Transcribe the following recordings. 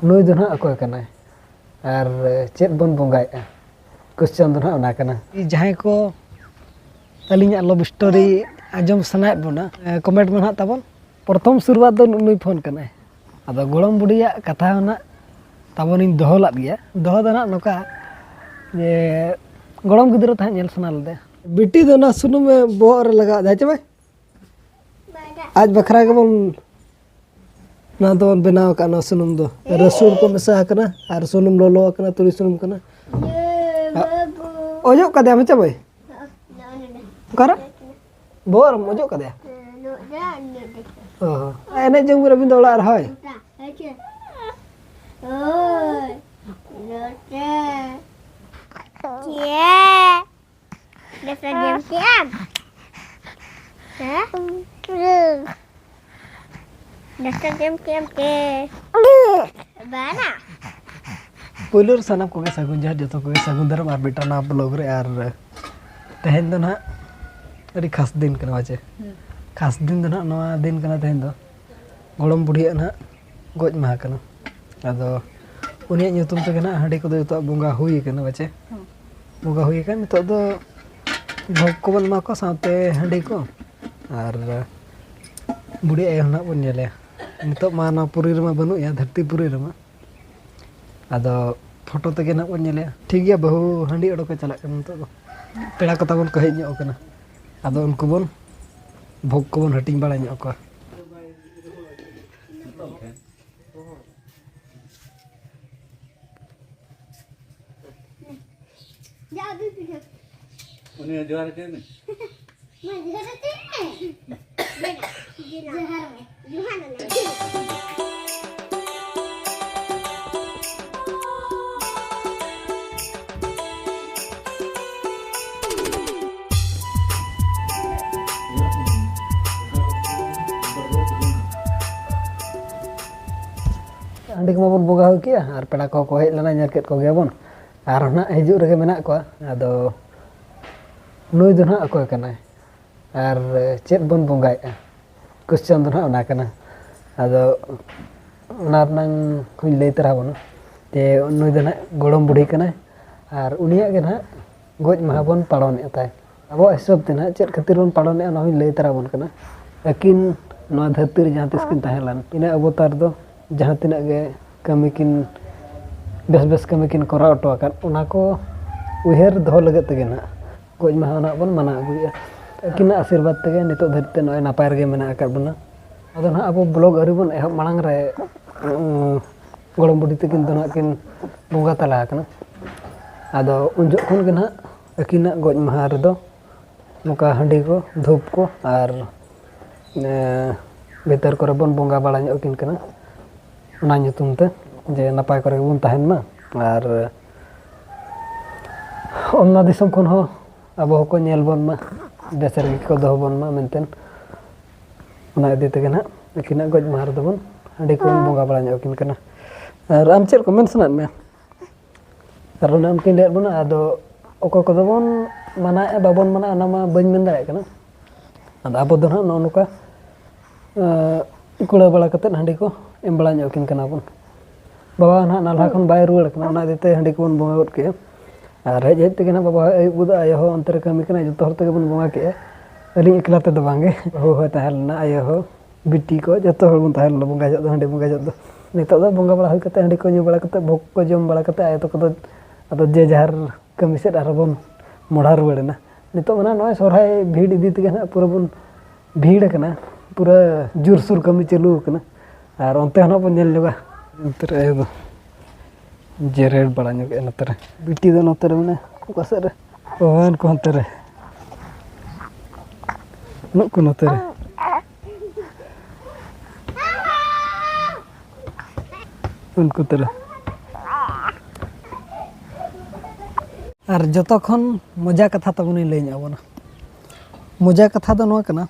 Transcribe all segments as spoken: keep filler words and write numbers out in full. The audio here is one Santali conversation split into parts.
ᱱᱩᱭ ᱫᱚ ᱱᱟᱦᱟᱜ ᱚᱠᱚᱭ ᱠᱟᱱᱟᱭ ᱟᱨ ᱪᱮᱫ ᱵᱚᱱ ᱵᱚᱸᱜᱟᱭᱮᱫᱼᱟ? ᱠᱚᱥᱪᱚᱱ ᱫᱚ ᱱᱟᱦᱟᱜ ᱚᱱᱟ ᱠᱟᱱᱟ᱾ ᱡᱟᱦᱟᱸᱭ ᱠᱚ ᱟᱹᱞᱤᱧᱟᱜ ᱞᱟᱵᱷ ᱥᱴᱳᱨᱤ ᱟᱸᱡᱚᱢ ᱥᱟᱱᱟᱭᱮᱫ ᱵᱚᱱᱟ, ᱠᱚᱢᱮᱱᱴ ᱢᱮ ᱱᱟᱦᱟᱜ ᱛᱟᱵᱚᱱ᱾ ᱯᱨᱚᱛᱷᱚᱢ ᱥᱩᱨᱩᱣᱟᱛ ᱫᱚ ᱱᱩᱭ ᱯᱷᱳᱱ ᱠᱟᱱᱟᱭ᱾ ᱟᱫᱚ ᱜᱚᱲᱚᱢ ᱵᱩᱰᱷᱤᱭᱟᱜ ᱠᱟᱛᱷᱟ ᱦᱚᱸ ᱱᱟᱦᱟᱜ ᱛᱟᱵᱚᱱᱤᱧ ᱫᱚᱦᱚ ᱞᱟᱫ ᱜᱮᱭᱟ᱾ ᱫᱚᱦᱚ ᱫᱚ ᱱᱟᱦᱟᱜ ᱱᱚᱝᱠᱟ ᱡᱮ ᱜᱚᱲᱚᱢ ᱜᱤᱫᱽᱨᱟᱹ ᱛᱟᱦᱮᱸᱫ ᱧᱮᱞ ᱥᱟᱱᱟ ᱞᱮᱫᱮ᱾ ᱵᱤᱴᱤ ᱫᱚ ᱚᱱᱟ ᱥᱩᱱᱩᱢ ᱵᱚᱦᱚᱜ ᱨᱮ ᱞᱟᱜᱟᱣ ᱮᱫᱟᱭ ᱪᱮ ᱵᱟᱝ? ᱟᱡ ᱵᱟᱠᱷᱨᱟ ᱜᱮᱵᱚᱱ ᱱᱚᱣᱟ ᱫᱚᱵᱚᱱ ᱵᱮᱱᱟᱣ ᱟᱠᱟᱫ, ᱱᱚᱣᱟ ᱥᱩᱱᱩᱢ ᱫᱚ᱾ ᱨᱟᱹᱥᱩᱱ ᱠᱚ ᱢᱮᱥᱟ ᱟᱠᱟᱱᱟ ᱟᱨ ᱥᱩᱱᱩᱢ ᱞᱚᱞᱚ ᱟᱠᱟᱱᱟ, ᱛᱩᱲᱤ ᱥᱩᱱᱩᱢ ᱠᱟᱱᱟ᱾ ᱚᱡᱚᱜ ᱠᱟᱫᱮᱭᱟᱢ ᱦᱮᱸ ᱪᱮ ᱵᱟᱹᱭ? ᱚᱠᱟᱨᱮ? ᱵᱚᱦᱚᱜ ᱨᱮᱢ ᱚᱡᱚᱜ ᱠᱟᱫᱮᱭᱟ? ᱚ ᱦᱚᱸ᱾ ᱮᱱᱮᱡ ᱡᱚᱝ ᱵᱤᱱ ᱟᱹᱵᱤᱱ ᱫᱚ ᱚᱲᱟᱜ ᱨᱮ, ᱦᱳᱭ᱾ ᱫᱟᱠᱟ ᱡᱚᱢ ᱠᱮᱜ ᱟᱢ? ᱦᱮᱸ? ᱫᱟᱠᱟ ᱡᱚᱢ ᱠᱮᱜ ᱟᱢ ᱪᱮ? ᱵᱟᱝᱟ᱾ ᱯᱳᱭᱞᱳ ᱨᱮ ᱥᱟᱱᱟᱢ ᱠᱚᱜᱮ ᱥᱟᱹᱜᱩᱱ ᱡᱚᱦᱟᱨ, ᱡᱚᱛᱚ ᱠᱚᱜᱮ ᱥᱟᱹᱜᱩᱱ ᱫᱟᱨᱟᱢ ᱟᱨ ᱢᱤᱫᱴᱟᱝ ᱱᱟᱣᱟ ᱵᱞᱚᱜ ᱨᱮ᱾ ᱟᱨ ᱛᱮᱦᱮᱧ ᱫᱚ ᱱᱟᱦᱟᱜ ᱟᱹᱰᱤ ᱠᱷᱟᱥ ᱫᱤᱱ ᱠᱟᱱᱟ, ᱵᱟᱪᱮ? ᱦᱩᱸ᱾ ᱠᱷᱟᱥ ᱫᱤᱱ ᱫᱚ ᱱᱟᱦᱟᱜ ᱱᱚᱣᱟ ᱫᱤᱱ ᱠᱟᱱᱟ ᱛᱮᱦᱮᱧ ᱫᱚ᱾ ᱜᱚᱲᱚᱢ ᱵᱩᱰᱷᱤᱭᱟᱜ ᱱᱟᱦᱟᱜ ᱜᱚᱡ ᱢᱟᱦᱟ ᱠᱟᱱᱟ᱾ ᱟᱫᱚ ᱩᱱᱤᱭᱟᱜ ᱧᱩᱛᱩᱢ ᱛᱮᱜᱮ ᱱᱟᱦᱟᱜ ᱦᱟᱺᱰᱤ ᱠᱚᱫᱚ ᱡᱚᱛᱚᱣᱟᱜ ᱵᱚᱸᱜᱟ ᱦᱩᱭ ᱟᱠᱟᱱᱟ, ᱵᱟᱪᱮ? ᱦᱩᱸ᱾ ᱵᱚᱸᱜᱟ ᱦᱩᱭ ᱟᱠᱟᱱ, ᱱᱤᱛᱚᱜ ᱫᱚ ᱵᱷᱳᱜᱽ ᱠᱚᱵᱚᱱ ᱮᱢᱟ ᱠᱚᱣᱟ, ᱥᱟᱶᱛᱮ ᱦᱟᱺᱰᱤ ᱠᱚ᱾ ᱟᱨ ᱵᱩᱰᱷᱤ ᱟᱭᱳ ᱦᱚᱸ ᱱᱟᱦᱟᱜ ᱵᱚᱱ ᱧᱮᱞᱮᱭᱟ᱾ ᱱᱤᱛᱚᱜ ᱢᱟ ᱱᱚᱣᱟ ᱯᱩᱨᱤ ᱨᱮᱢᱟ ᱵᱟᱹᱱᱩᱜ ᱮᱭᱟ, ᱫᱷᱟᱹᱨᱛᱤ ᱯᱩᱨᱤ ᱨᱮᱢᱟ᱾ ᱟᱫᱚ ᱯᱷᱳᱴᱳ ᱛᱮᱜᱮ ᱱᱟᱦᱟᱜ ᱵᱚᱱ ᱧᱮᱞᱮᱭᱟ᱾ ᱴᱷᱤᱠ ᱜᱮᱭᱟ, ᱵᱟᱹᱦᱩ ᱦᱟᱺᱰᱤ ᱚᱰᱚᱠᱮ ᱪᱟᱞᱟᱜ ᱠᱟᱱᱟ ᱱᱤᱛᱚᱜ ᱫᱚ᱾ ᱯᱮᱲᱟ ᱠᱚ ᱛᱟᱵᱚᱱ ᱠᱚ ᱦᱮᱡ ᱧᱚᱜ ᱟᱠᱟᱱᱟ᱾ ᱟᱫᱚ ᱩᱱᱠᱩ ᱵᱚᱱ ᱵᱷᱳᱜᱽ ᱠᱚᱵᱚᱱ ᱦᱟᱹᱴᱤᱧ ᱵᱟᱲᱟ ᱧᱚᱜ ᱟᱠᱚᱣᱟ᱾ ᱩᱱᱤ ᱦᱚᱸ ᱡᱚᱦᱟᱨ ᱦᱚᱪᱚᱭ ᱢᱮ᱾ ᱢᱟ ᱡᱚᱦᱟᱨ ᱦᱚᱪᱚᱭ ᱢᱮ᱾ ᱡᱚᱦᱟᱨ ᱢᱮ᱾ ᱡᱚᱦᱟᱨ ᱢᱮ᱾ ᱦᱟᱺᱰᱤ ᱠᱚᱢᱟ ᱵᱚᱱ ᱵᱚᱸᱜᱟ ᱦᱩᱭ ᱠᱮᱜᱼᱟ, ᱟᱨ ᱯᱮᱲᱟ ᱠᱚᱦᱚᱸ ᱠᱚ ᱦᱮᱡ ᱞᱮᱱᱟ, ᱧᱮᱞ ᱠᱮᱫ ᱠᱚᱜᱮᱭᱟ ᱵᱚᱱ᱾ ᱟᱨ ᱱᱟᱦᱟᱜ ᱦᱤᱡᱩᱜ ᱨᱮᱜᱮ ᱢᱮᱱᱟᱜ ᱠᱚᱣᱟ᱾ ᱟᱫᱚ ᱱᱩᱭ ᱫᱚ ᱱᱟᱦᱟᱜ ᱚᱠᱚᱭ ᱠᱟᱱᱟᱭ ᱟᱨ ᱪᱮᱫ ᱵᱚᱱ ᱵᱚᱸᱜᱟᱭᱮᱫᱼᱟ? ᱠᱚᱥᱪᱚᱱ ᱫᱚ ᱱᱟᱦᱟᱜ ᱚᱱᱟ ᱠᱟᱱᱟ᱾ ᱟᱫᱚ ᱚᱱᱟ ᱨᱮᱱᱟᱝ ᱦᱚᱸᱧ ᱞᱟᱹᱭ ᱛᱚᱨᱟ ᱟᱵᱚᱱᱟ ᱡᱮ ᱱᱩᱭ ᱫᱚ ᱱᱟᱦᱟᱜ ᱜᱚᱲᱚᱢ ᱵᱩᱰᱷᱤ ᱠᱟᱱᱟᱭ ᱟᱨ ᱩᱱᱤᱭᱟᱜ ᱜᱮ ᱱᱟᱦᱟᱜ ᱜᱚᱡ ᱢᱟᱦᱟ ᱵᱚᱱ ᱯᱟᱞᱚᱱᱮᱫ ᱛᱟᱭ᱾ ᱟᱵᱚᱣᱟᱜ ᱦᱤᱥᱟᱹᱵ ᱛᱮ ᱱᱟᱦᱟᱜ ᱪᱮᱫ ᱠᱷᱟᱹᱛᱤᱨ ᱵᱚᱱ ᱯᱟᱞᱚᱱᱮᱫᱼᱟ, ᱚᱱᱟ ᱦᱚᱸᱧ ᱞᱟᱹᱭ ᱛᱚᱨᱟ ᱟᱵᱚᱱ ᱠᱟᱱᱟ᱾ ᱟᱹᱠᱤᱱ ᱱᱚᱣᱟ ᱫᱷᱟᱹᱨᱛᱤ ᱨᱮ ᱡᱟᱦᱟᱸ ᱛᱤᱥ ᱠᱤᱱ ᱛᱟᱦᱮᱸ ᱞᱮᱱ, ᱤᱱᱟᱹ ᱚᱵᱚᱛᱟᱨ ᱫᱚ ᱡᱟᱦᱟᱸ ᱛᱤᱱᱟᱹᱜ ᱜᱮ ᱠᱟᱹᱢᱤ ᱠᱤᱱ, ᱵᱮᱥ ᱵᱮᱥ ᱠᱟᱹᱢᱤ ᱠᱤᱱ ᱠᱚᱨᱟᱣ ᱦᱚᱴᱚ ᱟᱠᱟᱫ, ᱚᱱᱟ ᱠᱚ ᱩᱭᱦᱟᱹᱨ ᱫᱚᱦᱚ ᱞᱟᱹᱜᱤᱫ ᱛᱮᱜᱮ ᱱᱟᱦᱟᱜ ᱜᱚᱡ ᱢᱟᱦᱟ ᱱᱟᱦᱟᱜ ᱵᱚᱱ ᱢᱟᱱᱟᱣ ᱟᱹᱜᱩᱭᱮᱫᱼᱟ᱾ ᱟᱹᱠᱤᱱᱟᱜ ᱟᱥᱤᱨᱵᱟᱫᱽ ᱛᱮᱜᱮ ᱱᱤᱛᱚᱜ ᱫᱷᱟᱹᱨᱤᱡ ᱛᱮ ᱱᱚᱜᱼᱚᱭ ᱱᱟᱯᱟᱭ ᱨᱮᱜᱮ ᱢᱮᱱᱟᱜ ᱟᱠᱟᱫ ᱵᱚᱱᱟ᱾ ᱟᱫᱚ ᱱᱟᱦᱟᱜ ᱟᱵᱚ ᱵᱞᱚᱜ ᱟᱹᱣᱨᱤ ᱵᱚᱱ ᱮᱦᱚᱵ ᱢᱟᱲᱟᱝ ᱨᱮ, ᱩᱸ, ᱜᱚᱲᱚᱢ ᱵᱩᱰᱷᱤ ᱛᱟᱹᱠᱤᱱ ᱫᱚ ᱱᱟᱦᱟᱜ ᱠᱤᱱ ᱵᱚᱸᱜᱟ ᱛᱟᱞᱟ ᱟᱠᱟᱱᱟ᱾ ᱟᱫᱚ ᱩᱱ ᱡᱚᱠᱷᱚᱱ ᱜᱮ ᱱᱟᱦᱟᱜ ᱟᱹᱠᱤᱱᱟᱜ ᱜᱚᱡ ᱢᱟᱦᱟ ᱨᱮᱫᱚ ᱱᱚᱝᱠᱟ ᱦᱟᱺᱰᱤ ᱠᱚ, ᱫᱷᱩᱯ ᱠᱚ ᱟᱨ, ᱮ, ᱵᱷᱤᱛᱟᱹᱨ ᱠᱚᱨᱮ ᱵᱚᱱ ᱵᱚᱸᱜᱟ ᱵᱟᱲᱟ ᱧᱚᱜ ᱟᱹᱠᱤᱱ ᱠᱟᱱᱟ, ᱚᱱᱟ ᱧᱩᱛᱩᱢ ᱛᱮ, ᱡᱮ ᱱᱟᱯᱟᱭ ᱠᱚᱨᱮ ᱜᱮᱵᱚᱱ ᱛᱟᱦᱮᱱ ᱢᱟ᱾ ᱟᱨ ᱚᱱᱟ ᱫᱤᱥᱚᱢ ᱠᱷᱚᱱ ᱦᱚᱸ ᱟᱵᱚ ᱦᱚᱸᱠᱚ ᱧᱮᱞ ᱵᱚᱱ ᱢᱟ, ᱵᱮᱥ ᱨᱮᱜᱮ ᱠᱚ ᱫᱚᱦᱚ ᱵᱚᱱ ᱢᱟ ᱢᱮᱱᱛᱮ, ᱚᱱᱟ ᱤᱫᱤ ᱛᱮᱜᱮ ᱱᱟᱦᱟᱜ ᱟᱹᱠᱤᱱᱟᱜ ᱜᱚᱡ ᱢᱟᱦᱟ ᱨᱮᱫᱚ ᱵᱚᱱ ᱦᱟᱺᱰᱤ ᱠᱚᱵᱚᱱ ᱵᱚᱸᱜᱟ ᱵᱟᱲᱟ ᱧᱚᱜ ᱟᱹᱠᱤᱱ ᱠᱟᱱᱟ᱾ ᱟᱨ ᱟᱢ ᱪᱮᱫ ᱠᱚ ᱢᱮᱱ ᱥᱟᱱᱟᱭᱮᱫ ᱢᱮᱭᱟ? ᱟᱨ ᱚᱱᱮ ᱚᱱᱠᱟᱧ ᱞᱟᱹᱭᱟᱫ ᱵᱚᱱᱟ, ᱟᱫᱚ ᱚᱠᱚᱭ ᱠᱚᱫᱚ ᱵᱚᱱ ᱢᱟᱱᱟᱣᱮᱫᱼᱟ, ᱵᱟᱵᱚᱱ ᱢᱟᱱᱟᱣᱟ, ᱚᱱᱟ ᱢᱟ ᱵᱟᱹᱧ ᱢᱮᱱ ᱫᱟᱲᱮᱭᱟᱜ ᱠᱟᱱᱟ᱾ ᱟᱫᱚ ᱟᱵᱚ ᱫᱚ ᱱᱟᱦᱟᱜ ᱱᱚᱜᱼᱚ ᱱᱚᱝᱠᱟ, ᱮᱸ, ᱠᱩᱲᱟᱹ ᱵᱟᱲᱟ ᱠᱟᱛᱮᱫ ᱦᱟᱺᱰᱤ ᱠᱚ ᱮᱢ ᱵᱟᱲᱟ ᱧᱚᱜ ᱟᱹᱠᱤᱱ ᱠᱟᱱᱟ ᱵᱚᱱ᱾ ᱵᱟᱵᱟ ᱱᱟᱦᱟᱜ ᱱᱟᱞᱦᱟ ᱠᱷᱚᱱ ᱵᱟᱭ ᱨᱩᱣᱟᱹᱲ ᱠᱟᱱᱟ, ᱚᱱᱟ ᱤᱫᱤ ᱛᱮ ᱦᱟᱺᱰᱤ ᱠᱚᱵᱚᱱ ᱵᱚᱸᱜᱟ ᱜᱚᱫ ᱠᱮᱜᱼᱟ᱾ ᱟᱨ ᱦᱮᱡ ᱦᱮᱡ ᱛᱮᱜᱮ ᱱᱟᱦᱟᱜ ᱵᱟᱵᱟ ᱦᱚᱸᱭ ᱟᱹᱭᱩᱵ ᱜᱚᱫᱚᱜᱼᱟ, ᱟᱭᱳ ᱦᱚᱸ ᱚᱱᱛᱮ ᱨᱮ ᱠᱟᱹᱢᱤ ᱠᱟᱱᱟᱭ, ᱡᱚᱛᱚ ᱦᱚᱲ ᱛᱮᱜᱮ ᱵᱚᱱ ᱵᱚᱸᱜᱟ ᱠᱮᱜᱼᱟ᱾ ᱟᱹᱞᱤᱧ ᱮᱠᱞᱟ ᱛᱮᱫᱚ ᱵᱟᱝ ᱜᱮ, ᱵᱟᱹᱦᱩ ᱦᱚᱸᱭ ᱛᱟᱦᱮᱸ ᱞᱮᱱᱟ, ᱟᱭᱳ ᱦᱚᱸ, ᱵᱤᱴᱤ ᱠᱚ, ᱡᱚᱛᱚ ᱦᱚᱲ ᱵᱚᱱ ᱛᱟᱦᱮᱸ ᱞᱮᱱᱟ ᱵᱚᱸᱜᱟ ᱡᱚᱦᱚᱜ ᱫᱚ, ᱦᱟᱺᱰᱤ ᱵᱚᱸᱜᱟ ᱡᱚᱦᱚᱜ ᱫᱚ᱾ ᱱᱤᱛᱚᱜ ᱫᱚ ᱵᱚᱸᱜᱟ ᱵᱟᱲᱟ ᱦᱩᱭ ᱠᱟᱛᱮ, ᱦᱟᱺᱰᱤ ᱠᱚ ᱧᱩ ᱵᱟᱲᱟ ᱠᱟᱛᱮ, ᱵᱷᱳᱜᱽ ᱠᱚ ᱡᱚᱢ ᱵᱟᱲᱟ ᱠᱟᱛᱮ, ᱟᱭᱳ ᱛᱟᱠᱚ ᱫᱚ ᱟᱫᱚ ᱡᱮ ᱡᱟᱦᱟᱨ ᱠᱟᱹᱢᱤ ᱥᱮᱫ ᱟᱨᱦᱚᱸ ᱵᱚᱱ ᱢᱚᱦᱰᱟ ᱨᱩᱣᱟᱹᱲ ᱮᱱᱟ᱾ ᱱᱤᱛᱚᱜ ᱢᱟ ᱱᱟᱦᱟᱜ ᱱᱚᱜᱼᱚᱭ ᱥᱚᱨᱦᱟᱭ ᱵᱷᱤᱲ ᱤᱫᱤ ᱛᱮᱜᱮ ᱱᱟᱦᱟᱜ ᱯᱩᱨᱟᱹ ᱵᱚᱱ ᱵᱷᱤᱲ ᱟᱠᱟᱱᱟ, ᱯᱩᱨᱟᱹ ᱡᱳᱨᱥᱳᱨ ᱠᱟᱹᱢᱤ ᱪᱟᱹᱞᱩ ᱟᱠᱟᱱᱟ᱾ ᱟᱨ ᱚᱱᱛᱮ ᱦᱚᱸ ᱱᱟᱦᱟᱜ ᱵᱚᱱ ᱧᱮᱞ ᱧᱚᱜᱟ᱾ ᱚᱱᱛᱮ ᱨᱮ ᱟᱭᱳ ᱫᱚ ᱡᱮᱨᱮᱲ ᱵᱟᱲᱟ ᱧᱚᱜ ᱮᱫᱼᱟ ᱱᱚᱛᱮ ᱨᱮ᱾ ᱵᱤᱴᱤ ᱫᱚ ᱱᱚᱛᱮ ᱨᱮ ᱢᱮᱱᱟᱭᱟ, ᱚᱠᱟ ᱥᱮᱫ ᱨᱮ? ᱚ, ᱩᱱᱠᱩ ᱦᱟᱱᱛᱮ ᱨᱮ᱾ ᱱᱩᱠᱩ ᱱᱚᱛᱮ ᱨᱮ᱾ ᱩᱱᱠᱩ ᱛᱟᱞᱮ᱾ ᱟᱨ ᱡᱚᱛᱚ ᱠᱷᱚᱱ ᱢᱚᱡᱟ ᱠᱟᱛᱷᱟ ᱛᱟᱵᱚᱱᱤᱧ ᱞᱟᱹᱭ ᱧᱚᱜ ᱟᱵᱚᱱᱟ᱾ ᱢᱚᱡᱟ ᱠᱟᱛᱷᱟ ᱫᱚ ᱱᱚᱣᱟ ᱠᱟᱱᱟ,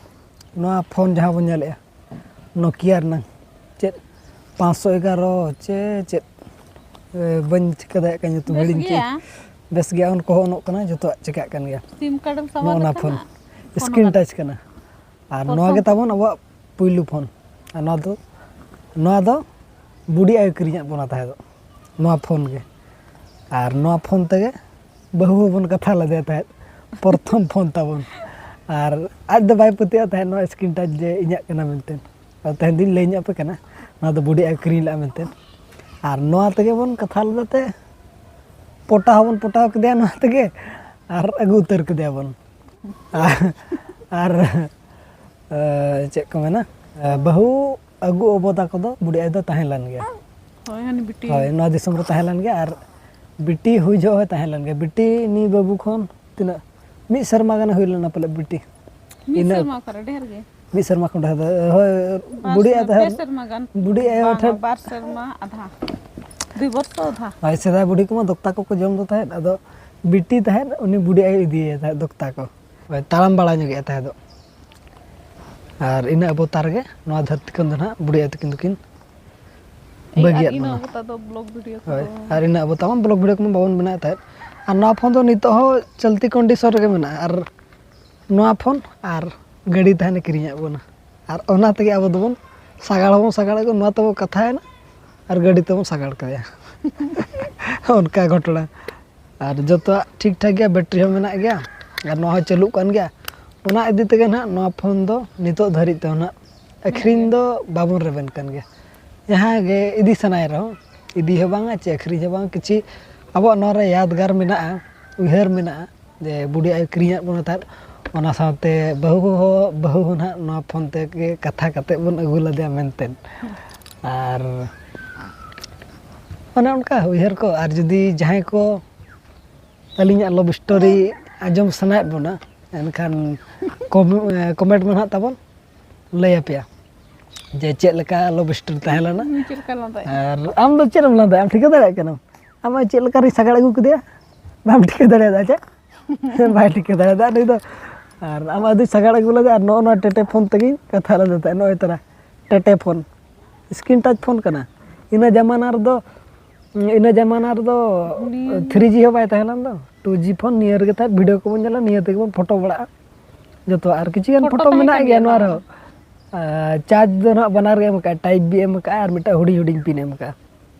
ᱱᱚᱣᱟ ᱯᱷᱳᱱ ᱡᱟᱦᱟᱸ ᱵᱚᱱ ᱧᱮᱞᱮᱜᱼᱟ, ᱱᱳᱠᱤᱭᱟ ᱨᱮᱱᱟᱜ ᱪᱮᱫ ᱯᱟᱸᱪᱥᱚ ᱮᱜᱟᱨᱚ ᱪᱮ ᱪᱮᱫ, ᱮ, ᱵᱟᱹᱧ ᱴᱷᱤᱠᱟᱹ ᱫᱟᱲᱮᱭᱟᱜ ᱠᱟᱱᱟ ᱧᱩᱛᱩᱢ, ᱵᱮᱥ ᱦᱤᱲᱤᱧ ᱜᱮᱭᱟ᱾ ᱠᱮᱫ᱾ ᱵᱮᱥ ᱜᱮᱭᱟ, ᱚᱱ ᱠᱚᱦᱚᱸ ᱚᱱᱚᱜ ᱠᱟᱱᱟ, ᱡᱚᱛᱚᱣᱟᱜ ᱪᱤᱠᱟᱹᱜ ᱠᱟᱱ ᱜᱮᱭᱟ᱾ ᱥᱤᱢ ᱠᱟᱨᱰ ᱮᱢ ᱥᱟᱢᱵᱟᱣ ᱱᱚᱜᱼᱚ ᱱᱟ ᱞᱮᱠᱷᱟᱱ ᱯᱷᱳᱱ, ᱦᱟᱸᱜ ᱯᱷᱳᱱ ᱥᱠᱨᱤᱱ ᱚᱱᱟ ᱴᱟᱪ ᱠᱟᱱᱟ᱾ ᱟᱨ ᱯᱨᱚᱛᱷᱚᱢ ᱱᱚᱣᱟ ᱜᱮ ᱛᱟᱵᱚᱱ ᱟᱵᱚᱣᱟᱜ ᱯᱩᱭᱞᱩ ᱯᱷᱳᱱ᱾ ᱟᱨ ᱱᱚᱣᱟ ᱫᱚ, ᱱᱚᱣᱟ ᱫᱚ ᱵᱩᱰᱤ ᱟᱭᱳ ᱠᱤᱨᱤᱧᱟᱫ ᱵᱚᱱᱟ ᱛᱟᱦᱮᱸᱫ ᱱᱚᱣᱟ ᱯᱷᱳᱱ ᱜᱮ᱾ ᱟᱨ ᱱᱚᱣᱟ ᱯᱷᱳᱱ ᱛᱮᱜᱮ ᱵᱟᱹᱦᱩ ᱦᱚᱸᱵᱚᱱ ᱠᱟᱛᱷᱟ ᱞᱮᱫᱮ ᱛᱟᱦᱮᱸᱫ, ᱯᱨᱚᱛᱷᱚᱢ ᱯᱷᱳᱱ ᱛᱟᱵᱚᱱ᱾ ᱟᱨ ᱟᱡ ᱫᱚ ᱵᱟᱭ ᱯᱟᱹᱛᱭᱟᱹᱜ ᱛᱟᱦᱮᱸᱫ ᱱᱚᱣᱟ ᱥᱠᱨᱤᱱ ᱴᱟᱪ ᱡᱮ ᱤᱧᱟᱹᱜ ᱠᱟᱱᱟ ᱢᱮᱱᱛᱮ᱾ ᱟᱫᱚ ᱛᱮᱦᱮᱧ ᱫᱚᱧ ᱞᱟᱹᱭ ᱧᱚᱜ ᱟᱯᱮ ᱠᱟᱱᱟ, ᱱᱚᱣᱟ ᱫᱚ ᱵᱩᱰᱤ ᱟᱭᱳ ᱠᱤᱨᱤᱧ ᱞᱮᱫᱼᱟ ᱢᱮᱱᱛᱮ᱾ ᱟᱨ ᱱᱚᱣᱟ ᱛᱮᱜᱮ ᱵᱚᱱ ᱠᱟᱛᱷᱟ ᱞᱮᱫᱟ ᱛᱮ, ᱯᱚᱴᱟᱣ ᱦᱚᱸᱵᱚᱱ ᱯᱚᱴᱟᱣ ᱠᱮᱫᱮᱭᱟ ᱱᱚᱣᱟ ᱛᱮᱜᱮ, ᱟᱨ ᱟᱹᱜᱩ ᱩᱛᱟᱹᱨ ᱠᱮᱫᱮᱭᱟ ᱵᱚᱱ᱾ ᱟᱨ, ᱟᱨ ᱮ, ᱪᱮᱫ ᱠᱚ ᱢᱮᱱᱟ, ᱮ, ᱵᱟᱹᱦᱩ ᱟᱹᱜᱩ ᱚᱵᱚᱛᱟ ᱠᱚᱫᱚ ᱵᱩᱰᱤ ᱟᱭᱳ ᱫᱚ ᱛᱟᱦᱮᱸ ᱞᱮᱱ ᱜᱮᱭᱟ᱾ ᱦᱳᱭ, ᱦᱟᱱᱤ ᱵᱤᱴᱤ᱾ ᱦᱳᱭ, ᱱᱚᱣᱟ ᱫᱤᱥᱚᱢ ᱨᱮ ᱛᱟᱦᱮᱸ ᱞᱮᱱ ᱜᱮᱭᱟ᱾ ᱟᱨ ᱵᱤᱴᱤ ᱦᱩᱭ ᱡᱚᱦᱚᱜ ᱦᱚᱸᱭ ᱛᱟᱦᱮᱸ ᱞᱮᱱ ᱜᱮᱭᱟ᱾ ᱵᱤᱴᱤ ᱱᱤ ᱵᱟᱹᱵᱩ ᱠᱷᱚᱱ ᱛᱤᱱᱟᱹᱜ, ᱢᱤᱫ ᱥᱮᱨᱢᱟ ᱜᱟᱱ ᱦᱩᱭ ᱞᱮᱱᱟ ᱯᱟᱞᱮ ᱵᱤᱴᱤ᱾ ᱢᱤᱫ ᱤᱱᱟᱹ ᱥᱮᱨᱢᱟ ᱚᱠᱟᱨᱮ ᱰᱷᱮᱨ ᱜᱮ? ᱢᱤᱫ ᱥᱮᱨᱢᱟ ᱠᱷᱚᱱ ᱰᱷᱮᱨ ᱫᱚ, ᱦᱳᱭ, ᱵᱟᱨ ᱵᱩᱰᱤ ᱟᱭᱳ ᱥᱮᱨᱢᱟ, ᱯᱮ ᱛᱟᱦᱮᱸ, ᱥᱮᱨᱢᱟ ᱜᱟᱱ᱾ ᱵᱩᱰᱤ ᱟᱭᱳ ᱵᱟᱝᱟ, ᱴᱷᱮᱱ᱾ ᱵᱟᱨ ᱥᱮᱨᱢᱟ ᱟᱫᱷᱟ, ᱫᱩᱭ ᱵᱚᱨᱥᱚ ᱟᱫᱷᱟ᱾ ᱦᱳᱭ, ᱥᱮᱫᱟᱭ ᱵᱩᱰᱷᱤ ᱠᱚᱢᱟ ᱫᱚᱠᱛᱟ ᱠᱚᱠᱚ ᱡᱚᱢ ᱫᱚ ᱛᱟᱦᱮᱸᱫ, ᱟᱫᱚ ᱵᱤᱴᱤ ᱛᱟᱦᱮᱸᱫ, ᱩᱱᱤ ᱵᱩᱰᱤ ᱟᱭᱳ ᱤᱫᱤᱭᱮ ᱛᱟᱦᱮᱸᱫ ᱫᱚᱠᱛᱟ ᱠᱚ᱾ ᱦᱳᱭ, ᱛᱟᱲᱟᱢ ᱵᱟᱲᱟ ᱧᱚᱜᱮᱫ ᱛᱟᱦᱮᱸ ᱫᱚ᱾ ᱟᱨ ᱤᱱᱟᱹ ᱟᱵᱚᱛᱟᱨ ᱜᱮ ᱱᱚᱣᱟ ᱫᱷᱟᱹᱨᱛᱤ ᱠᱷᱚᱱ ᱫᱚ ᱱᱟᱦᱟᱜ ᱵᱩᱰᱤ ᱟᱭᱳ ᱛᱟᱹᱠᱤᱱ ᱫᱚᱠᱤᱱ ᱮᱭ, ᱟᱨ ᱵᱟᱹᱜᱤᱭᱟᱫ ᱤᱱᱟᱹ ᱵᱚᱱᱟ᱾ ᱚᱵᱚᱛᱟ ᱫᱚ ᱵᱞᱚᱜ ᱵᱷᱤᱰᱤᱭᱳ ᱦᱳᱭ, ᱠᱚᱫᱚ᱾ ᱟᱨ ᱤᱱᱟᱹ ᱟᱵᱚᱛᱟ ᱢᱟ ᱵᱞᱚᱜ ᱵᱷᱤᱰᱤᱭᱳ ᱠᱚᱢᱟ ᱵᱟᱵᱚᱱ ᱵᱮᱱᱟᱣᱮᱫ ᱛᱟᱦᱮᱸᱫ᱾ ᱟᱨ ᱱᱚᱣᱟ ᱯᱷᱳᱱ ᱫᱚ ᱱᱤᱛᱚᱜ ᱦᱚᱸ ᱪᱚᱞᱛᱤ ᱠᱚᱱᱰᱤᱥᱚᱱ ᱨᱮᱜᱮ ᱢᱮᱱᱟᱜᱼᱟ᱾ ᱟᱨ ᱱᱚᱣᱟ ᱯᱷᱳᱱ ᱟᱨ ᱜᱟᱹᱰᱤ ᱛᱟᱦᱮᱱᱮ ᱠᱤᱨᱤᱧᱟᱫ ᱵᱚᱱᱟ᱾ ᱟᱨ ᱚᱱᱟ ᱛᱮᱜᱮ ᱟᱵᱚ ᱫᱚᱵᱚᱱ ᱥᱟᱜᱟᱲ ᱦᱚᱸᱵᱚᱱ ᱥᱟᱜᱟᱲ ᱟᱹᱜᱩ, ᱱᱚᱣᱟ ᱛᱮᱵᱚᱱ ᱠᱟᱛᱷᱟᱭᱮᱱᱟ ᱟᱨ ᱜᱟᱹᱰᱤ ᱛᱮᱵᱚᱱ ᱥᱟᱜᱟᱲ ᱠᱮᱫᱮᱭᱟ᱾ ᱚᱱᱠᱟ ᱜᱷᱚᱴᱚᱱᱟ᱾ ᱟᱨ ᱡᱚᱛᱚᱣᱟᱜ ᱴᱷᱤᱠ ᱴᱷᱟᱠ ᱜᱮᱭᱟ, ᱵᱮᱴᱨᱤ ᱦᱚᱸ ᱢᱮᱱᱟᱜ ᱜᱮᱭᱟ ᱟᱨ ᱱᱚᱣᱟ ᱦᱚᱸ ᱪᱟᱹᱞᱩᱜ ᱠᱟᱱ ᱜᱮᱭᱟ᱾ ᱚᱱᱟ ᱤᱫᱤ ᱛᱮᱜᱮ ᱱᱟᱦᱟᱜ ᱱᱚᱣᱟ ᱯᱷᱳᱱ ᱫᱚ ᱱᱤᱛᱚᱜ ᱫᱷᱟᱹᱨᱤᱡ ᱛᱮᱦᱚᱸ ᱱᱟᱦᱟᱜ ᱟᱹᱠᱷᱨᱤᱧ ᱫᱚ ᱵᱟᱵᱚᱱ ᱨᱮᱵᱮᱱ ᱠᱟᱱ ᱜᱮᱭᱟ᱾ ᱡᱟᱦᱟᱸ ᱜᱮ ᱤᱫᱤ ᱥᱟᱱᱟᱭ ᱨᱮᱦᱚᱸ, ᱤᱫᱤ ᱦᱚᱸ ᱵᱟᱝᱟ ᱪᱮ ᱟᱹᱠᱷᱨᱤᱧ ᱦᱚᱸ ᱵᱟᱝᱟ, ᱠᱤᱪᱷᱤ ᱟᱵᱚᱣᱟᱜ ᱱᱚᱣᱟ ᱨᱮ ᱭᱟᱫᱽᱜᱟᱨ ᱢᱮᱱᱟᱜᱼᱟ, ᱩᱭᱦᱟᱹᱨ ᱢᱮᱱᱟᱜᱼᱟ ᱡᱮ ᱵᱩᱰᱤ ᱟᱭᱳ ᱠᱤᱨᱤᱧᱟᱫ ᱵᱚᱱᱟ ᱛᱟᱦᱮᱸᱫ᱾ ᱚᱱᱟ ᱥᱟᱶᱛᱮ ᱵᱟᱹᱦᱩ ᱦᱚᱸ, ᱵᱟᱹᱦᱩ ᱦᱚᱸ ᱱᱟᱦᱟᱜ ᱱᱚᱣᱟ ᱯᱷᱳᱱ ᱛᱮᱜᱮ ᱠᱟᱛᱷᱟ ᱠᱟᱛᱮᱫ ᱵᱚᱱ ᱟᱹᱜᱩ ᱞᱮᱫᱮᱭᱟ ᱢᱮᱱᱛᱮ᱾ ᱟᱨ ᱚᱱᱮ ᱚᱱᱠᱟ ᱩᱭᱦᱟᱹᱨ ᱠᱚ, ᱟᱨ ᱡᱩᱫᱤ ᱡᱟᱦᱟᱸᱭ ᱠᱚ ᱟᱹᱞᱤᱧᱟᱜ ᱞᱚᱵᱷ ᱥᱴᱳᱨᱤ ᱟᱸᱡᱚᱢ ᱥᱟᱱᱟᱭᱮᱫ ᱵᱚᱱᱟ, ᱮᱱᱠᱷᱟᱱ ᱠᱚᱢ-, ᱠᱚᱢᱮᱱᱴ ᱢᱮ ᱱᱟᱦᱟᱜ ᱛᱟᱵᱚᱱ, ᱞᱟᱹᱭ ᱟᱯᱮᱭᱟ ᱡᱮ ᱪᱮᱫ ᱞᱮᱠᱟ ᱞᱚᱵᱷ ᱥᱴᱳᱨᱤ ᱛᱟᱦᱮᱸ ᱞᱮᱱᱟ᱾ ᱩᱱᱤ ᱪᱮᱫ ᱞᱮᱠᱟ ᱞᱟᱸᱫᱟᱭ? ᱟᱨ ᱟᱢ ᱫᱚ ᱪᱮᱫ ᱮᱢ ᱞᱟᱸᱫᱟᱭᱟ? ᱟᱢ ᱴᱷᱤᱠᱟᱹ ᱫᱟᱲᱮᱭᱟᱜ ᱠᱟᱱᱟᱢ? ᱟᱢ ᱪᱮᱫ ᱞᱮᱠᱟ ᱨᱤᱧ ᱥᱟᱜᱟᱲ ᱟᱹᱜᱩ ᱠᱮᱫᱮᱭᱟ, ᱵᱟᱢ ᱴᱷᱤᱠᱟᱹ ᱫᱟᱲᱮᱭᱟᱫᱟ ᱪᱮ? ᱵᱟᱭ ᱴᱷᱤᱠᱟᱹ ᱫᱟᱲᱮᱭᱟᱫᱟ ᱱᱩᱭ ᱫᱚ᱾ ᱟᱨ ᱟᱢ ᱟᱹᱫᱤ ᱥᱟᱜᱟᱲ ᱟᱹᱜᱩ ᱞᱮᱫᱟ ᱟᱨ ᱱᱚᱜᱼᱚ ᱱᱚᱣᱟ ᱴᱮᱴᱮ ᱯᱷᱳᱱ ᱛᱮᱜᱮᱧ ᱠᱟᱛᱷᱟ ᱞᱮᱫᱟ ᱛᱟᱦᱮᱸᱫ, ᱱᱚᱜᱼᱚᱭ ᱛᱟᱨᱟ ᱴᱮᱴᱮ ᱯᱷᱳᱱ, ᱥᱠᱨᱤᱱ ᱴᱟᱪ ᱯᱷᱳᱱ ᱠᱟᱱᱟ᱾ ᱤᱱᱟᱹ ᱡᱟᱢᱟᱱᱟ ᱨᱮᱫᱚ, ᱤᱱᱟᱹ ᱡᱟᱢᱟᱱᱟ ᱨᱮᱫᱚ ᱩᱱᱤ ᱛᱷᱨᱤ ᱡᱤ ᱦᱚᱸ ᱵᱟᱭ ᱛᱟᱦᱮᱸ ᱞᱮᱱ ᱫᱚ, ᱴᱩ ᱡᱤ ᱯᱷᱳᱱ ᱱᱤᱭᱟᱹ ᱨᱮᱜᱮ ᱛᱟᱦᱮᱸᱫ, ᱵᱷᱤᱰᱤᱭᱳ ᱠᱚᱵᱚᱱ ᱧᱮᱞᱟ, ᱱᱤᱭᱟᱹ ᱛᱮᱜᱮ ᱵᱚᱱ ᱯᱷᱳᱴᱳ ᱵᱟᱲᱟᱜᱼᱟ ᱡᱚᱛᱚᱣᱟᱜ᱾ ᱟᱨ ᱠᱤᱪᱷᱩ ᱜᱟᱱ ᱯᱷᱳᱴᱳ ᱯᱷᱳᱴᱳ ᱛᱟᱦᱮᱸ ᱢᱮᱱᱟᱜ ᱠᱟᱱ ᱜᱮᱭᱟ ᱜᱮᱭᱟ ᱱᱚᱣᱟ ᱱᱚᱣᱟ ᱨᱮᱦᱚᱸ᱾ ᱪᱟᱨᱡᱽ ᱫᱚ ᱱᱟᱦᱟᱜ ᱵᱟᱱᱟᱨ ᱜᱮ ᱮᱢ ᱠᱟᱜᱼᱟ, ᱴᱟᱭᱤᱯ ᱵᱤ ᱮᱢ ᱠᱟᱜᱼᱟ ᱟᱨ ᱢᱤᱫᱴᱟᱝ ᱦᱩᱰᱤᱧ ᱦᱩᱰᱤᱧ ᱯᱤᱱ ᱮᱢ ᱠᱟᱜᱼᱟ᱾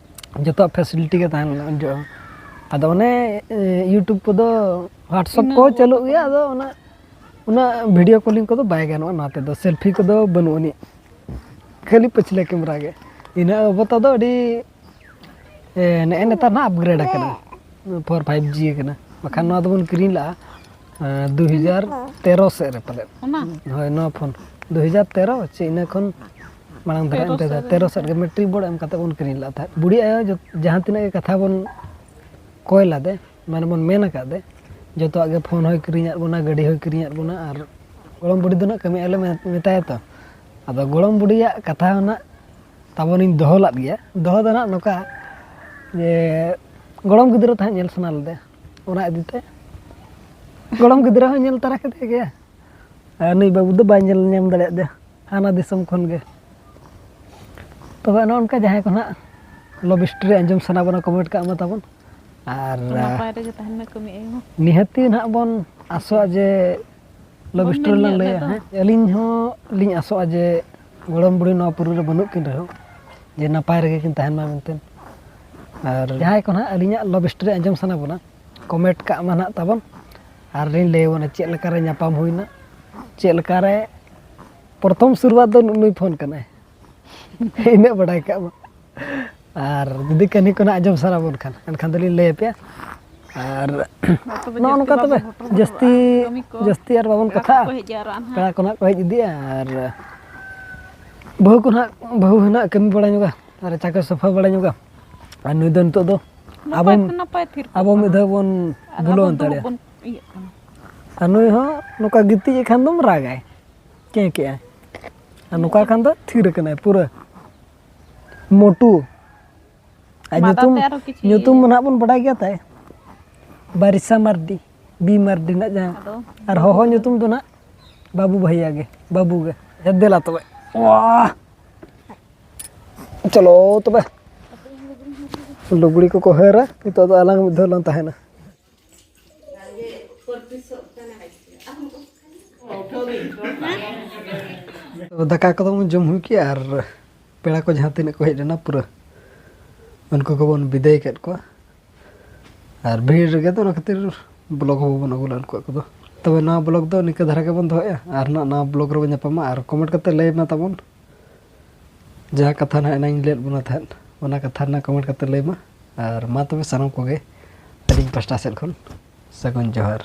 ᱡᱚᱛᱚᱣᱟᱜ ᱯᱷᱮᱥᱤᱞᱤᱴᱤ ᱜᱮ ᱛᱟᱦᱮᱸ ᱞᱮᱱᱟ ᱩᱱ ᱡᱚᱦᱚᱜ᱾ ᱟᱫᱚ ᱚᱱᱮ ᱤᱭᱩᱴᱩᱵᱽ ᱠᱚᱫᱚ ᱦᱳᱣᱟᱴᱥᱮᱯ ᱠᱚ ᱪᱟᱹᱞᱩᱜ ᱜᱮᱭᱟ, ᱟᱫᱚ ᱚᱱᱟ ᱩᱱᱟᱹᱜ ᱵᱷᱤᱰᱤᱭᱳ ᱠᱚᱞᱤᱝ ᱠᱚᱫᱚ ᱵᱟᱭ ᱜᱟᱱᱚᱜᱼᱟ ᱱᱚᱣᱟ ᱛᱮᱫᱚ, ᱥᱮᱞᱯᱷᱤ ᱠᱚᱫᱚ ᱵᱟᱹᱱᱩᱜ ᱟᱹᱱᱤᱡ, ᱠᱷᱟᱹᱞᱤ ᱯᱟᱹᱪᱷᱞᱟᱹ ᱠᱮᱢᱮᱨᱟ ᱜᱮ᱾ ᱤᱱᱟᱹ ᱚᱵᱚᱛᱟ ᱫᱚ ᱟᱹᱰᱤ ᱮ, ᱱᱮᱜᱼᱮ ᱱᱮᱛᱟᱨ ᱱᱟᱜ ᱟᱯᱜᱨᱮᱰ ᱟᱠᱟᱱᱟ, ᱯᱷᱳᱨ ᱯᱷᱟᱭᱤᱵᱷ ᱡᱤ ᱟᱠᱟᱱᱟ, ᱵᱟᱠᱷᱟᱱ ᱱᱚᱣᱟ ᱫᱚᱵᱚᱱ ᱠᱤᱨᱤᱧ ᱞᱟᱜᱼᱟ ᱮ, ᱫᱩ ᱦᱟᱡᱟᱨ ᱛᱮᱨᱚ ᱥᱮᱫ ᱨᱮ ᱯᱟᱞᱮᱫ᱾ ᱚᱱᱟ? ᱦᱳᱭ, ᱱᱚᱣᱟ ᱯᱷᱳᱱ ᱫᱩ ᱦᱟᱡᱟᱨ ᱛᱮᱨᱚ ᱪᱮ ᱤᱱᱟᱹ ᱠᱷᱚᱱ ᱢᱟᱲᱟᱝ ᱫᱷᱟᱨᱟ ᱛᱮᱨᱚ ᱮᱱᱛᱮ ᱥᱮᱫ ᱨᱮ᱾ ᱛᱮᱨᱚ ᱥᱮᱫ ᱨᱮ ᱢᱮᱴᱨᱤᱠ ᱵᱳᱨᱰ ᱮᱢ ᱠᱟᱛᱮ ᱵᱚᱱ ᱠᱤᱨᱤᱧ ᱞᱟᱜ ᱛᱟᱦᱮᱸᱫ᱾ ᱵᱩᱰᱷᱤ ᱟᱭᱳ ᱡᱚ-, ᱡᱟᱦᱟᱸ ᱛᱤᱱᱟᱹᱜ ᱜᱮ ᱠᱟᱛᱷᱟ ᱵᱚᱱ ᱠᱚᱭ ᱞᱟᱫᱮ, ᱢᱟᱱᱮ ᱵᱚᱱ ᱢᱮᱱ ᱟᱠᱟᱫ ᱫᱮ, ᱡᱚᱛᱚᱣᱟᱜ ᱜᱮ, ᱯᱷᱳᱱ ᱦᱚᱸᱭ ᱠᱤᱨᱤᱧᱟᱫ ᱵᱚᱱᱟ, ᱜᱟᱹᱰᱤ ᱦᱚᱸᱭ ᱠᱤᱨᱤᱧᱟᱫ ᱵᱚᱱᱟ, ᱟᱨ ᱜᱚᱲᱚᱢ ᱵᱩᱰᱷᱤ ᱫᱚ ᱱᱟᱜ ᱠᱟᱹᱢᱤ ᱟᱞᱮ ᱢᱮ-, ᱢᱮᱛᱟᱭᱟ ᱛᱚ᱾ ᱟᱫᱚ ᱜᱚᱲᱚᱢ ᱵᱩᱰᱷᱤᱭᱟᱜ ᱠᱟᱛᱷᱟ ᱦᱚᱸ ᱱᱟᱜ ᱛᱟᱵᱚᱱᱤᱧ ᱫᱚᱦᱚ ᱞᱟᱫ ᱜᱮᱭᱟ᱾ ᱫᱚᱦᱚ ᱫᱚ ᱱᱟᱜ ᱱᱚᱝᱠᱟ ᱡᱮ ᱜᱚᱲᱚᱢ ᱜᱤᱫᱽᱨᱟᱹ ᱛᱟᱦᱮᱸᱫ ᱧᱮᱞ ᱥᱟᱱᱟ ᱞᱮᱫᱮ, ᱚᱱᱟ ᱤᱫᱤᱛᱮ ᱜᱚᱲᱚᱢ ᱜᱤᱫᱽᱨᱟᱹ ᱦᱚᱸ ᱧᱮᱞ ᱛᱟᱨᱟ ᱠᱮᱫᱮ ᱜᱮᱭᱟ᱾ ᱟᱨ ᱱᱩᱭ ᱵᱟᱹᱵᱩ ᱫᱚ ᱵᱟᱭ ᱧᱮᱞ ᱧᱟᱢ ᱫᱟᱲᱮᱭᱟᱫᱮᱭᱟ, ᱦᱟᱱᱟ ᱫᱤᱥᱚᱢ ᱠᱷᱚᱱ ᱜᱮ᱾ ᱛᱚᱵᱮ ᱱᱚᱜᱼᱚ ᱱᱚᱝᱠᱟ ᱡᱟᱦᱟᱸᱭ ᱠᱚ ᱱᱟᱜ ᱞᱚᱵᱷ ᱥᱴᱳᱨᱤ ᱟᱸᱡᱚᱢ ᱥᱟᱱᱟ ᱵᱚᱱᱟ, ᱠᱚᱢᱮᱱᱴ ᱠᱟᱜ ᱢᱟ ᱛᱟᱵᱚᱱ᱾ ᱟᱨ ᱱᱟᱯᱟᱭ ᱨᱮᱜᱮ ᱛᱟᱦᱮᱱ ᱢᱮ ᱠᱟᱹᱢᱤ ᱟᱭᱳ᱾ ᱱᱤᱦᱟᱹᱛᱤ ᱱᱟᱦᱟᱜ ᱵᱚᱱ ᱟᱥᱚᱜᱼᱟ ᱡᱮ ᱞᱚᱵᱷ ᱵᱟᱢ ᱥᱴᱳᱨᱤ ᱢᱮᱱ ᱞᱟᱝ ᱧᱚᱜ ᱞᱟᱹᱭᱟ᱾ ᱞᱮᱫ ᱫᱚ᱾ ᱦᱮᱸ, ᱟᱹᱞᱤᱧ ᱦᱚᱸ ᱞᱤᱧ ᱟᱥᱚᱜᱼᱟ ᱡᱮ ᱜᱚᱲᱚᱢ ᱵᱩᱲᱦᱤ ᱱᱚᱣᱟ ᱯᱩᱨᱤ ᱨᱮ ᱵᱟᱹᱱᱩᱜ ᱠᱤᱱ ᱨᱮᱦᱚᱸ, ᱡᱮ ᱱᱟᱯᱟᱭ ᱨᱮᱜᱮ ᱠᱤᱱ ᱛᱟᱦᱮᱱ ᱢᱟ ᱢᱮᱱᱛᱮ᱾ ᱟᱨ ᱡᱟᱦᱟᱸᱭ ᱠᱚ ᱱᱟᱦᱟᱜ ᱟᱹᱞᱤᱧᱟᱜ ᱞᱚᱵᱷ ᱥᱴᱳᱨᱤ ᱟᱸᱡᱚᱢ ᱥᱟᱱᱟ ᱵᱚᱱᱟ, ᱠᱚᱢᱮᱱᱴ ᱠᱟᱜ ᱢᱟ ᱱᱟᱦᱟᱜ ᱛᱟᱵᱚᱱ, ᱟᱨ ᱞᱤᱧ ᱞᱟᱹᱭ ᱟᱵᱚᱱᱟ ᱪᱮᱫ ᱞᱮᱠᱟᱨᱮ ᱧᱟᱯᱟᱢ ᱦᱩᱭᱱᱟ, ᱪᱮᱫ ᱞᱮᱠᱟᱨᱮ ᱯᱨᱚᱛᱷᱚᱢ ᱥᱩᱨᱩᱣᱟᱛ ᱫᱚ ᱱᱩᱭ ᱯᱷᱳᱱ ᱠᱟᱱᱟᱭ᱾ ᱤᱱᱟᱹᱜ ᱵᱟᱰᱟᱭ ᱠᱟᱜ ᱢᱟ᱾ ᱟᱨ ᱡᱩᱫᱤ ᱠᱟᱹᱦᱱᱤ ᱠᱚ ᱱᱟᱜ ᱟᱸᱡᱚᱢ ᱥᱟᱱᱟ ᱵᱚᱱ ᱠᱷᱟᱱ, ᱮᱱᱠᱷᱟᱱ ᱫᱚᱞᱤᱧ ᱞᱟᱹᱭ ᱟᱯᱮᱭᱟ᱾ ᱟᱨ ᱱᱚᱜᱼᱚ ᱱᱚᱝᱠᱟ ᱛᱚᱵᱮ, ᱡᱟᱹᱥᱛᱤ, ᱡᱟᱹᱥᱛᱤ ᱟᱨ ᱵᱟᱵᱚᱱ ᱠᱟᱛᱷᱟᱜᱼᱟ᱾ ᱯᱮᱲᱟ ᱠᱚ ᱱᱟᱜ ᱠᱚ ᱦᱮᱡ ᱤᱫᱤᱜᱼᱟ, ᱟᱨ ᱵᱟᱹᱦᱩ ᱠᱚ ᱱᱟᱜ, ᱵᱟᱹᱦᱩ ᱦᱚᱸ ᱱᱟᱜ ᱠᱟᱹᱢᱤ ᱵᱟᱲᱟ ᱧᱚᱜᱟ, ᱟᱨ ᱪᱟᱠᱚ ᱥᱟᱯᱷᱟ ᱵᱟᱲᱟ ᱧᱚᱜᱟ, ᱟᱨ ᱱᱩᱭ ᱫᱚ ᱱᱤᱛᱚᱜ ᱫᱚ ᱱᱟᱯᱟᱭ ᱟᱵᱚ, ᱛᱮ ᱱᱟᱯᱟᱭ ᱛᱷᱤᱨ ᱠᱚᱜ ᱟᱵᱚ ᱠᱟᱱᱟ᱾ ᱢᱤᱫ ᱫᱷᱟᱣ ᱵᱚᱱ ᱟᱨ ᱵᱩᱞᱟᱹᱣ ᱟᱵᱚ ᱦᱟᱛᱟᱲᱮᱭᱟ᱾ ᱫᱩᱲᱩᱵ ᱵᱚᱱ ᱤᱭᱟᱹᱜ ᱠᱟᱱᱟ᱾ ᱟᱨ ᱱᱩᱭ ᱦᱚᱸ ᱱᱚᱝᱠᱟ ᱜᱤᱛᱤᱡ ᱮ ᱠᱷᱟᱱ ᱫᱚᱢ ᱨᱟᱜᱟᱭ, ᱪᱮᱸ ᱠᱮᱜᱼᱟᱭ᱾ ᱟᱨ ᱱᱚᱝᱠᱟ ᱠᱷᱟᱱ ᱫᱚ ᱛᱷᱤᱨ ᱟᱠᱟᱱᱟᱭ ᱯᱩᱨᱟᱹ ᱢᱚᱴᱩ᱾ ᱟᱨ ᱢᱟᱫᱟ ᱧᱩᱛᱩᱢ, ᱛᱮ ᱟᱨᱚ ᱠᱤᱪᱷᱩ ᱧᱩᱛᱩᱢ ᱤᱭᱟᱹ᱾ ᱢᱟ ᱱᱟᱦᱟᱜ ᱵᱚᱱ ᱵᱟᱰᱟᱭ ᱜᱮᱭᱟ ᱛᱟᱭ, ᱵᱟᱨᱤᱥᱟ ᱢᱟᱨᱰᱤ, ᱵᱤ ᱢᱟᱨᱰᱤ ᱨᱮᱱᱟᱜ ᱡᱟᱦᱟᱸ᱾ ᱟᱫᱚ ᱟᱨ ᱦᱚᱦᱚ ᱧᱩᱛᱩᱢ ᱫᱚ ᱱᱟᱦᱟᱜ ᱵᱟᱹᱵᱩ ᱵᱷᱟᱹᱭᱟ ᱜᱮ, ᱵᱟᱹᱵᱩ ᱜᱮ᱾ ᱫᱮᱞᱟ ᱛᱚᱵᱮ᱾ ᱣᱟᱦ! ᱪᱚᱞᱚ ᱛᱚᱵᱮ᱾ ᱞᱩᱜᱽᱲᱤ ᱠᱚᱠᱚ ᱦᱟᱹᱨᱟ, ᱱᱤᱛᱚᱜ ᱫᱚ ᱟᱞᱟᱝ ᱢᱤᱫ ᱫᱷᱟᱣ ᱞᱟᱝ ᱛᱟᱦᱮᱱᱟ᱾ ᱫᱟᱠᱟ ᱠᱚᱫᱚ ᱵᱚᱱ ᱡᱚᱢ ᱦᱩᱭ ᱠᱮᱜᱼᱟ ᱟᱨ ᱯᱮᱲᱟ ᱠᱚ ᱡᱟᱦᱟᱸ ᱛᱤᱱᱟᱹᱜ ᱠᱚ ᱦᱮᱡ ᱞᱮᱱᱟ ᱯᱩᱨᱟᱹ ᱩᱱᱠᱩ ᱠᱚᱵᱚᱱ ᱵᱤᱫᱟᱹᱭ ᱠᱮᱫ ᱠᱚᱣᱟ᱾ ᱟᱨ ᱵᱷᱤᱲ ᱨᱮᱜᱮ ᱫᱚ ᱚᱱᱟ ᱠᱷᱟᱹᱛᱤᱨ ᱵᱞᱚᱜ ᱦᱚᱸ ᱵᱟᱵᱚᱱ ᱟᱹᱜᱩ ᱞᱮᱫᱟ ᱩᱱᱠᱩᱣᱟᱜ ᱠᱚᱫᱚ᱾ ᱛᱚᱵᱮ ᱱᱟᱣᱟ ᱵᱞᱚᱜ ᱫᱚ ᱱᱤᱝᱠᱟᱹ ᱫᱷᱟᱨᱟ ᱜᱮᱵᱚᱱ ᱫᱚᱦᱚᱭᱟ ᱟᱨ ᱱᱟᱜ ᱱᱟᱣᱟ ᱵᱞᱚᱜ ᱨᱮᱵᱚᱱ ᱧᱟᱯᱟᱢᱟ᱾ ᱟᱨ ᱠᱚᱢᱮᱱᱴ ᱠᱟᱛᱮ ᱞᱟᱹᱭ ᱢᱟ ᱛᱟᱵᱚᱱ ᱡᱟᱦᱟᱸ ᱠᱟᱛᱷᱟ ᱱᱟᱜ ᱮᱱᱟᱝ ᱤᱧ ᱞᱟᱹᱭᱟᱫ ᱵᱚᱱᱟ ᱛᱟᱦᱮᱸᱫ, ᱚᱱᱟ ᱠᱟᱛᱷᱟ ᱨᱮᱱᱟᱜ ᱠᱚᱢᱮᱱᱴ ᱠᱟᱛᱮ ᱞᱟᱹᱭ ᱢᱟ᱾ ᱟᱨ ᱢᱟ ᱛᱚᱵᱮ ᱥᱟᱱᱟᱢ ᱠᱚᱜᱮ ᱟᱹᱞᱤᱧ ᱯᱟᱥᱴᱟ ᱥᱮᱫ ᱠᱷᱚᱱ ᱥᱟᱹᱜᱩᱱ ᱡᱚᱦᱟᱨ᱾